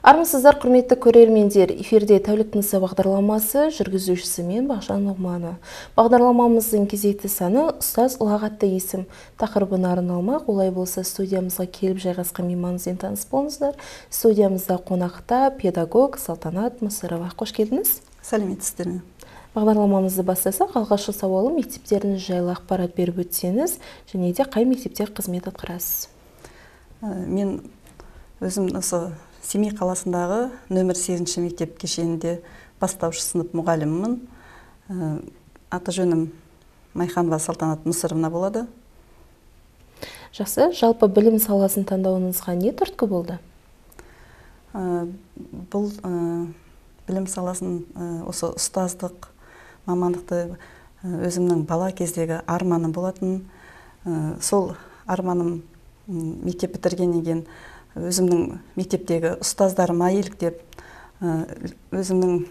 Армысыздар, құрметті көрермендер, эфирде «Тәулік тынысы» бағдарламасы, жүргізушісі мен Бағжан Нұғманова. Бағдарламамыздың кезекті саны «Ұстаз – ұлағатты есім» тақырыбына арналмақ. Олай болса, студиямызға келіп жайғасқан мейманымызбен таныс болыңыздар. Студиямызда қонақта педагог Салтанат Мысырова. Қош келдіңіз. Сәлеметсіздер ме? Бағдарламамызды бастасақ, алғашқы сауалым: мектептеріңіз жайлы ақпарат беріп өтсеңіз және де қай мектепте қызмет атқарасыз? Мен өзім осы Семей қаласындағы нөмір 8 мектеп кешенінде бастауыш сынып мұғалімімін. Аты жөнім Майханова Салтанат Мысыровна болады. Жақсы, жалпы білім саласын таңдауыңызға не түрткі болды? Бұл білім саласын, осы ұстаздық мамандықты өзімнің бала кездегі арманым болатын. Сол арманым мектеп бітіргеннен кейін өзімнің мектептегі ұстаздарыма еліктеп, өзімнің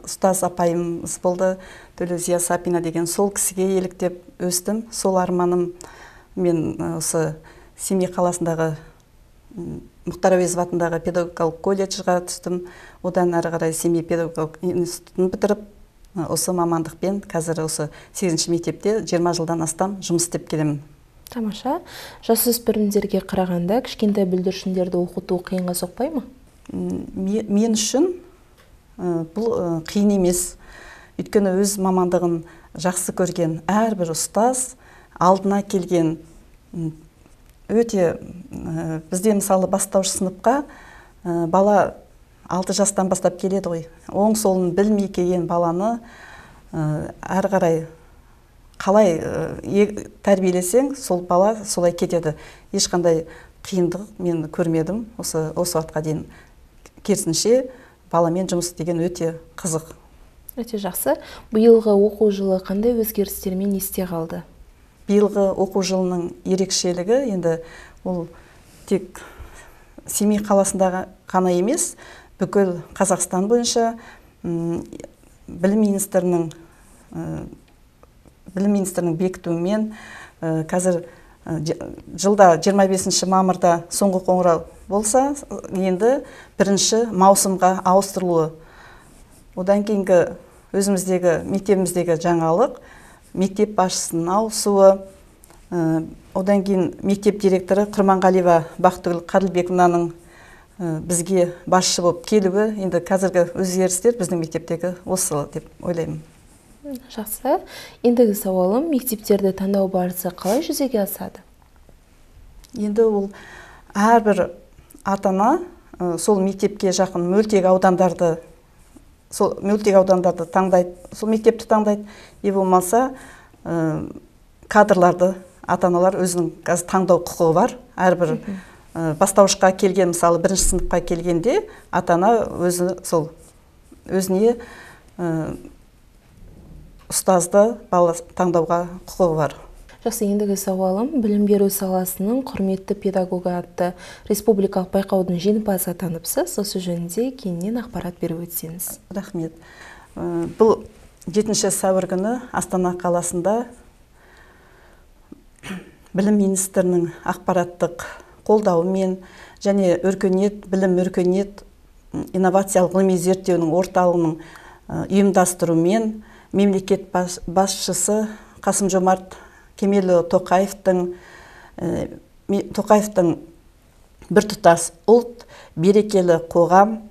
ұстаз апайымыз болды, Төлеузия Сапина деген, сол кісіге еліктеп өстім. Сол арманым мен осы Семей қаласындағы Мұхтар Әуезов атындағы педагогикалық колледжға түстім. Одан әрі қарай Семей педагогикалық институтын бітіріп, осы мамандықпен қазір осы 8 мектепте 20 жылдан астам жұмыс істеп келемін. Тамаша. Жасөспірімдерге қарағанда кішкентай бүлдіршіндерді оқыту қиынға соқпай ма? Мен үшін бұл қиын емес. Өйткені өз мамандығын жақсы көрген әрбір ұстаз алдына келген өте бізде, мысалы, бастауыш сыныпқа бала 6 жастан бастап келеді ғой. Оң солын білмей келген баланы әрі қарай қалай тәрбиелесең, сол бала солай кетеді. Ешқандай қиындық мен көрмедім осы уақытқа дейін. Керісінше, баламен жұмыс істеген өте қызық. Өте жақсы. Биылғы оқу жылы қандай өзгерістермен есте қалды? Биылғы оқу жылының ерекшелігі енді ол тек Семей қаласындағы ғана емес, бүкіл Қазақстан бойынша білім министрінің бекітуімен қазір жылда 25 мамырда соңғы қоңырау болса, енді 1 маусымға ауыстырылуы. Одан кейінгі өзіміздегі мектебіміздегі жаңалық – мектеп басшысының ауысуы. Одан кейін мектеп директоры Құрманғалиева Бақтыгүл Қаділбековнаның бізге басшы болып келуі. Енді қазіргі өзгерістер біздің мектептегі осы деп ойлаймын. Жақсы. Ендігі сауалым: мектептерді таңдау барысы қалай жүзеге асады? Енді ол әрбір ата ана сол мектепке жақын мөлтек аудандарды, сол мөлтек аудандарды таңдайды, сол мектепті таңдайды. Не болмаса кадрларды ата аналар өзінің қазір таңдау құқығы бар. Әрбір бастауышқа келген, мысалы, бірінші сыныпқа келгенде ата ана өзі сол өзіне ұстазды бала таңдауға құқығы бар. Жақсы. Ендігі сауалым: білім беру саласының құрметті педагогы атты республикалық байқаудың жеңімпазы атаныпсыз. Осы жөнінде кеңінен ақпарат беріп өтсеңіз. Рахмет. Бұл 7 сәуір күні Астана қаласында білім министрінің ақпараттық қолдауымен және Өркениет, білім, өркениет инновациялық ғылыми зерттеуінің орталығының ұйымдастыруымен мемлекет басшысы Қасым Жомарт Кемелұлы Тоқаевтың «Біртұтас ұлт, берекелі қоғам,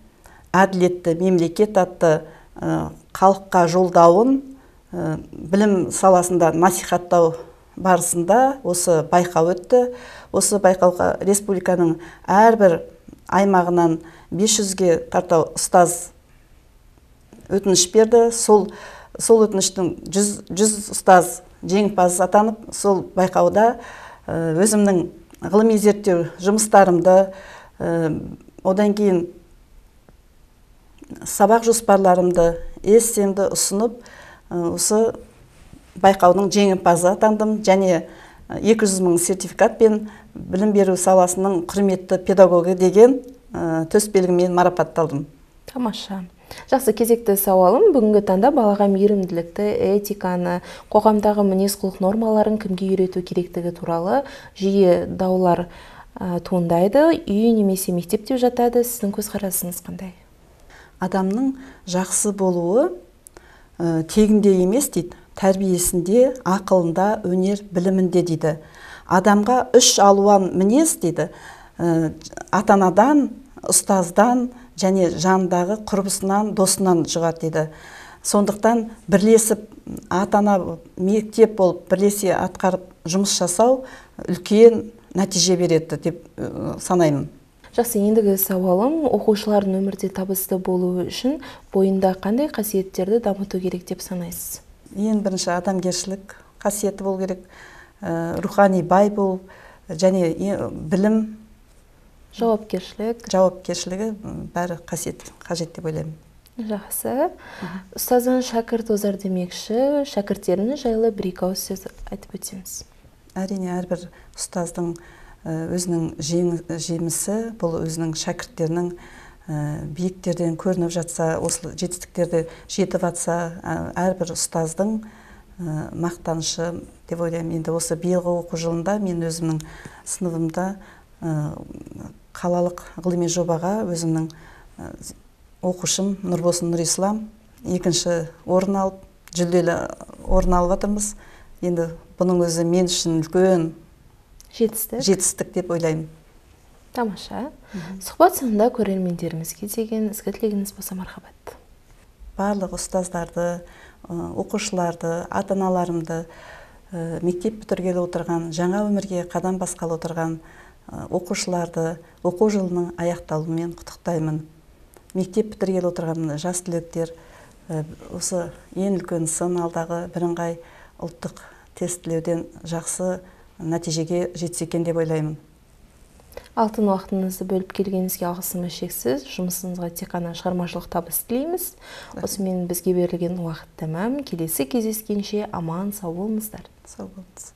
әділетті мемлекет» атты халыққа жолдауын білім саласында насихаттау барысында осы байқау өтті. Осы байқауға республиканың әрбір аймағынан 500-ге тарта ұстаз өтініш берді. Сол өтініштің 100 ұстаз жеңімпаз атанып, сол байқауда өзімнің ғылыми зерттеу жұмыстарымды, одан кейін сабақ жоспарларымды, эссемді ұсынып, осы байқаудың жеңімпазы атандым және 200 мың сертификатпен білім беру саласының құрметті педагогы деген төсбелгімен марапатталдым. Тамаша. Жақсы, кезекті сауалым: бүгінгі таңда балаға мейірімділікті, этиканы, қоғамдағы мінез құлық нормаларын кімге үйрету керектігі туралы жиі даулар туындайды, үй немесе мектеп деп жатады. Сіздің көзқарасыңыз қандай? Адамның жақсы болуы тегінде емес дейді, тәрбиесінде, ақылында, өнер, білімінде дейді. Адамға үш алуан мінез дейді, ата-анадан, ұстаздан және жанындағы құрбысынан, досынан жұғады дейді. Сондықтан бірлесіп, ата-ана, мектеп болып бірлесе атқарып жұмыс жасау үлкен нәтиже береді деп санаймын. Жақсы, ендігі сауалым, оқушылардың өмірде табысты болуы үшін бойында қандай қасиеттерді дамыту керек деп санайсыз? Ең бірінші адамгершілік қасиеті болу керек, рухани бай болу және білім, жауапкершілік. Жауапкершілігі бәрі қасиет қажет деп ойлаймын. Жақсы. Ұстаздан шәкірт озар демекші, шәкірттеріңіз жайлы бір-екі ауыз сөз айтып өтсеңіз. Әрине, әрбір ұстаздың өзінің жемісі, бұл өзінің шәкірттерінің биіктерден көрініп жатса, осы жетістіктерде жетіп жатса, әрбір ұстаздың мақтанышы деп ойлаймын. Енді осы биылғы оқу жылында мен өзімнің сыныбымда қалалық ғылыми жобаға өзімнің оқушым Нұрбосын Нұрислам екінші орын алып, жүлделі орын алып жатырмыз. Енді бұның өзі мен үшін үлкен жетістік деп ойлаймын. Тамаша. Сұхбат соңында көрермендерімізге деген ізгі тілегіңіз болса, мархабат. Барлық ұстаздарды, оқушыларды, ата-аналарымды, мектеп бітіргелі отырған, жаңа өмірге қадам басқалы отырған оқушыларды оқу жылының аяқталуымен құттықтаймын. Мектеп бітіргелі отырған жас түлектер, осы ең үлкен сын алдағы бірыңғай ұлттық тестілеуден жақсы нәтижеге жетсе екен деп ойлаймын. Алтын уақытыңызды бөліп келгеніңізге алғысымыз шексіз. Жұмысыңызға тек қана шығармашылық табыс тілейміз. Осымен бізге берілген уақыт тәмам. Келесі кездескенше аман сау болыңыздар. Сау болыңыз.